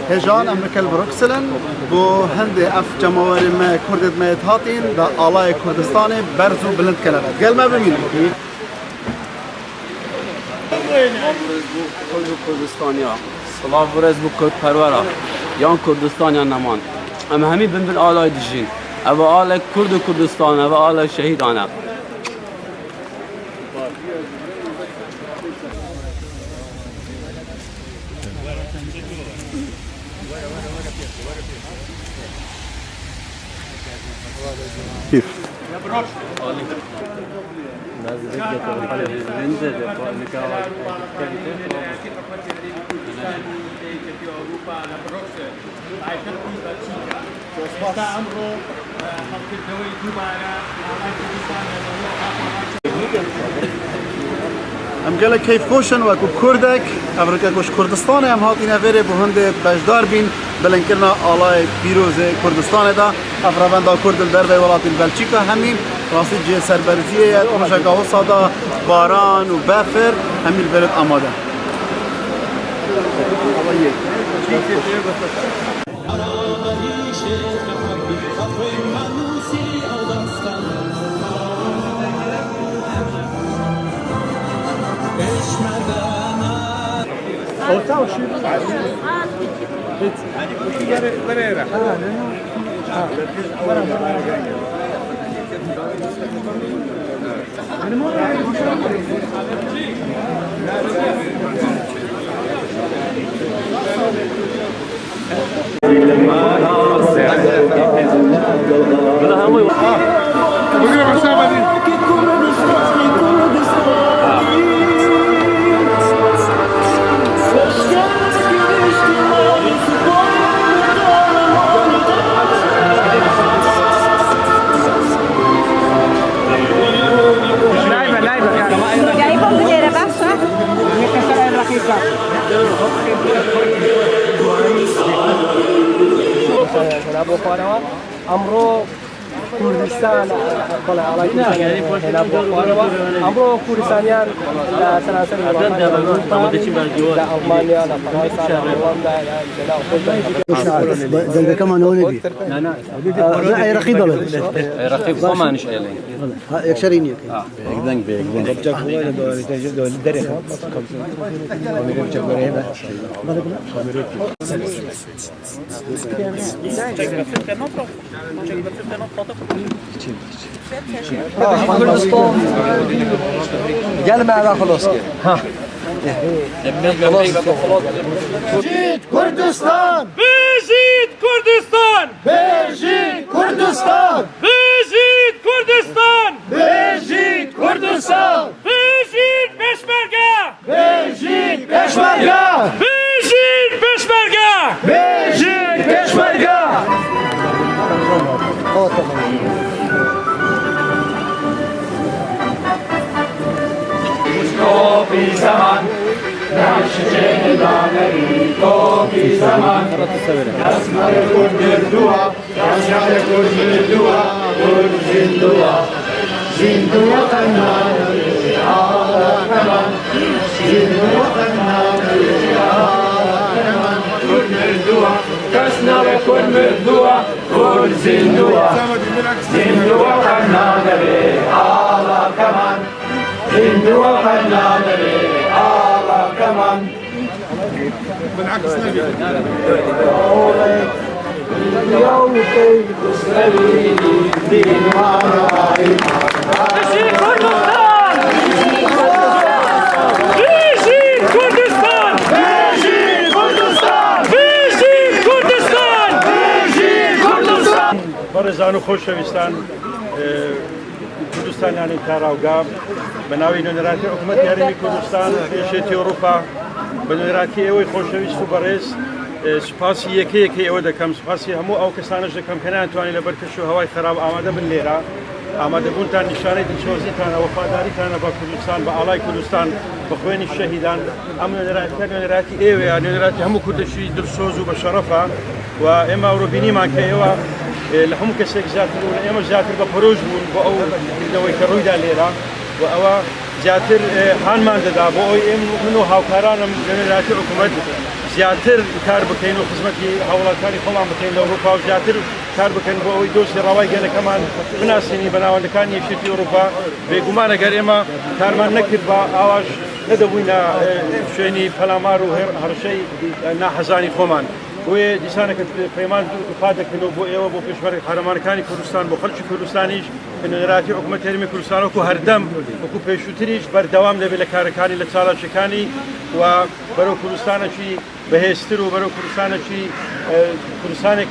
هێژان ئەم بکەل بروکسلن بۆ هەندێ ئەف جەماوەری مە کوردت مەیت هاتین دا ئاڵای کوردستانێ بەرز و بلند کەنەوە گەل مە بمینن. کورد و کوردستانیا سڵاو و ڕێز بۆ کورد پەروەرا یان کوردستان یان نەمان ئەم هەمی بن بن ئالای دژین ئەوە ئالای کورد و کوردستان ئەوە ئالای شەهیدانە. كيف؟ ئەم گەلە کەیف خۆشن وەکو کوردێک ئەمریکا گوش کوردستانێ ئەم هاتینە ڤێرێ بۆ هەندێ بەشدار بین بلندکردنا ئاڵای پیرۆزێ کوردستانێدا ئەف ڕەڤەندا کورد دەرڤەی وڵاتی بەلچیکا هەمین ڕاستی جێ سەربەرزیەیە ڕۆژەکە وسادا باران و بەفر هەمیل ڤێرت ئامادە. بۆ خوارەوە ئەمڕۆ کوردستان بەڵێ ئاڵای هێنا بۆ خوارەوە ئەمڕۆ کوردستانیان لە سەرانسەری وڵاتانی ئەوروپا لە ئەڵمانیا لە فەڕەنسا لە هۆڵەندا لە ناوخۆدا دەنگەکەمان ئەوە نەبی ئەی ڕەقیب بەڵێ ڕەقیب خۆمانیش ئێڵێین یەکسەری نییە یەک دەنگ بێ یەک دەنگ. قال ما خلاص کوردستان بژیت کوردستان بژی کوردستان بژیت کوردستان بژی کوردستان بژیت پێشمەرگە بژی پێشمەرگە بژیت پێشمەرگە بژی پێشمەرگە بژی کوردستان بژی کوردستان بژی کوردستان بژی کوردستان بەڕێزان و خۆشەویستان کوردستانیانی تاراوگا بە ناوی نوێنەراتی حکوومەتی هەرێمی کوردستان یەکێتی ئەوروپا بە نوێنەراتی ئێوەی خۆشەویست و بەڕێز سوپاسی یەکە یەکەی ئێوە دەکەم، سوپاسی هەموو ئەو کەسانەش دەکەم کە نەیانتوانی لەبەر کەش و هەوای خەراپ ئامادە بن لێرە. ئامادەبوونتان نیشانەی دلسۆزیتانە، وەفاداریتانە بە کوردستان، بە ئاڵای کوردستان، بە خوێنی شەهیدان. ئەم نوێنەرایەتیە نوێنەرایەتی ئێوەیە، نوێنەرایەتی هەموو کوردێکی دلسۆز و بەشەڕەفە و ئێمە ئەوڕۆ بینیمان کە ئێوە لە هەموو کەسێک زیاتر و لە ئێمە زیاتر بە پەرۆش بوون بۆ ئەو کردەوەی کە ڕوویدا لێرە و ئەوە زیاتر هانمان دەدا بۆ ئەوەی من و هاوکارانم نوێنەرایەتی حکوومەت زیاتر کار بکەین و خزمەتی هاوڵاتانی خۆمان بکەین لە ئەوروپا و زیاتر کار بکەن بۆ ئەوەی دۆستی ڕەوای گەلەکەمان بناسێنین بە ناوەندەکانی یەکێتی ئەوروپا. بێگومان ئەگەر ئێمە کارمان نەکردبا ئاواش نەدەبووینە شوێنی پەلامار و هەڕەشەی ناحەزانی خۆمان. بۆیە دیسانەکە پەیمان دووپات دەکەینەوە بۆ ئێوە، بۆ پێشمەرگە قارەمانەکانی کوردستان، بۆ خەڵکی کوردستانیش کە نوێنەرایەتی حکوومەتی هەرێمی کوردستان وەکو هەردەم وەکو پێشووتریش بەردەوام دەبێت لە کارەکانی، لە چالاکیەکانی و بەرەو کوردستانێکی بەهێزتر و بەرەو کوردستانێکی کوردستانێک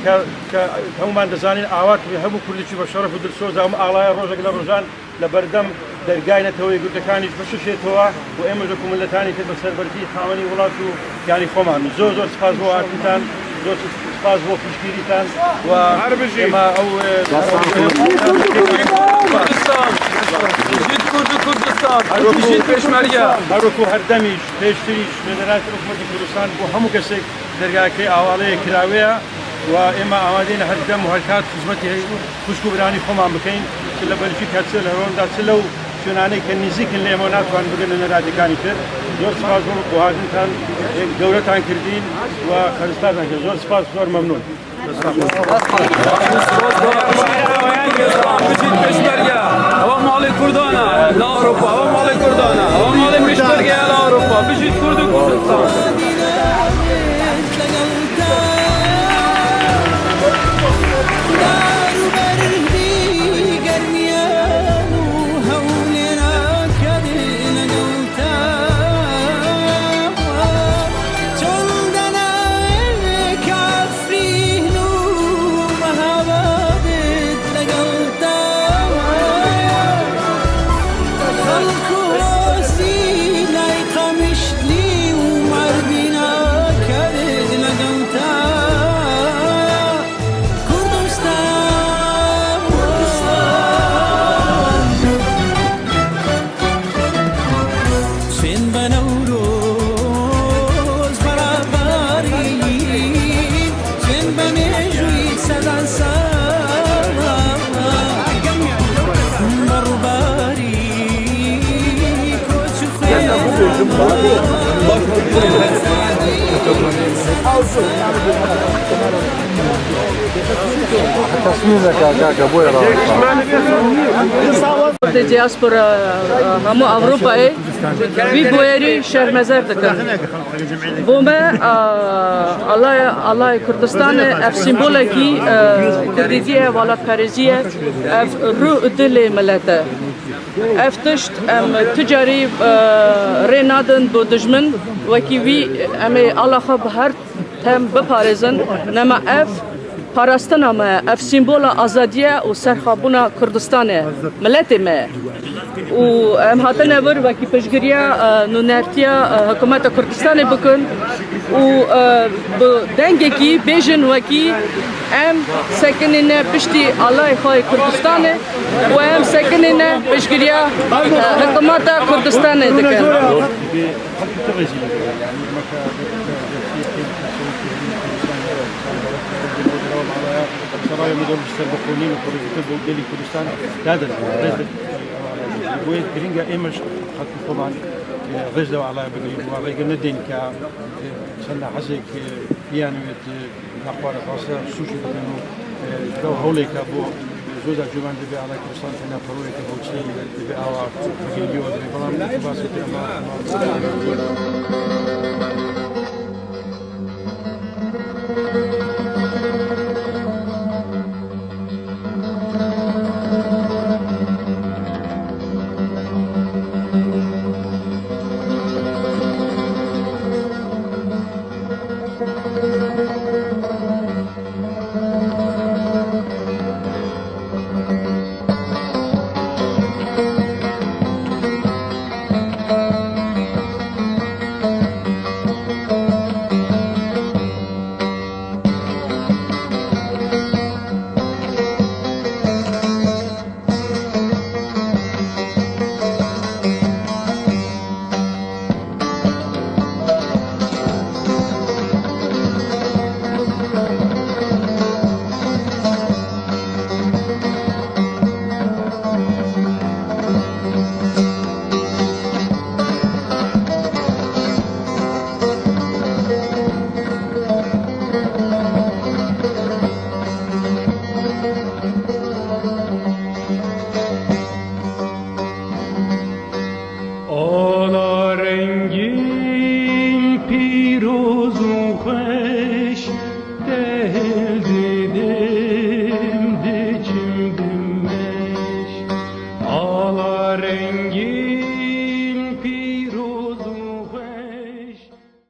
کە هەمومان دەزانین ئاوات هەموو کوردێکی بە شەرەف و دلسۆزە ئەم ئاڵایە ڕۆژێک لە ڕۆژان لە بەردەم دەرگای نەتەوە یەکگرتووەکانیش بشوشێتەوە و ئێمەش وەکو میللەتانی تر بە سەربەرزی خاوەنی وڵات و گیانی خۆمان. زۆر زۆر سپاس بۆ هاتنتان، زۆر سپاس بۆ پشتگیریتان و ئێمە ئەو هەروەکو هەردەمیش پێشتریش نوێنەرایەتی حکوومەتی کوردستان بۆ هەموو کەسێک دەرگاکەی ئاواڵەیە کراوەیە و ئێمە ئامادەین هەردەم و هەرکات خزمەتی خوشک و برانی خۆمان بکەین چ لە بەلجیکا چ لە هۆڵندا چ لەو شوێنانەی کە نزیکن لە ئێمە ناتوان بگەنە نوێنەرایەتیەکانی تر. زۆر سپاس بۆ بۆ هاتنتان، گەورەتان کردین و قەرزتارتان کرد. زۆر سپاس، زۆر مەمنون. بژیت پێشمەرگە، ئەوە ماڵی کوردانە لە ئەوروپا، ئەوە ماڵی کوردانە، ئەوە ماڵی پێشمەرگەیە لە ئەوروپا. بژیت کورد و کوردستان. دیاسپۆرا هەموو ئەوروپای وی بویەری شەرمەزار دەکەن. بۆ me ئاڵای کوردستان ev سیمبولێکی کوردیتیە، وڵاتپارێزیە، ev ڕوو دڵێ ملەتە. ev tişt em tu carî rê nadin بۆ دژمن وەکی وی em ê ala xwe bi her tem biparêzin. Nema ev parastina me, ev sîmbola azadiye û serxwebûna Kurdistanê miletê me û em hatine vir wekî piştgiriya nûnertiya hikûmeta Kurdistanê bikin û bi dengekî bêjin wekî em sekinîne piştî alayê xwe yê Kurdistanê û em sekinîne piştgiriya hikûmeta Kurdistanê dikin. سەڕای مدۆل سەربەخۆنین و پڕۆژەکە بۆ گەلی کوردستان دادەنرێت ڕێز بۆیە گرنگە ئێمەش خەڵکی خۆمان ڕێز لەو ئاڵایە بگرین و ڕێگە نەدەین کە چەند ناحەزێک بیانەوێت ناخوارە خواستە سووشی بکەن و لەو هەوڵێکە بۆ زۆر جوان دەبێ ئاڵای کوردستان تەنیا پەڕۆیەکە بۆ چی دەبێ ئاوا بگەیەوە دەبێ بەڵام باسی ئەمە پیرۆزە.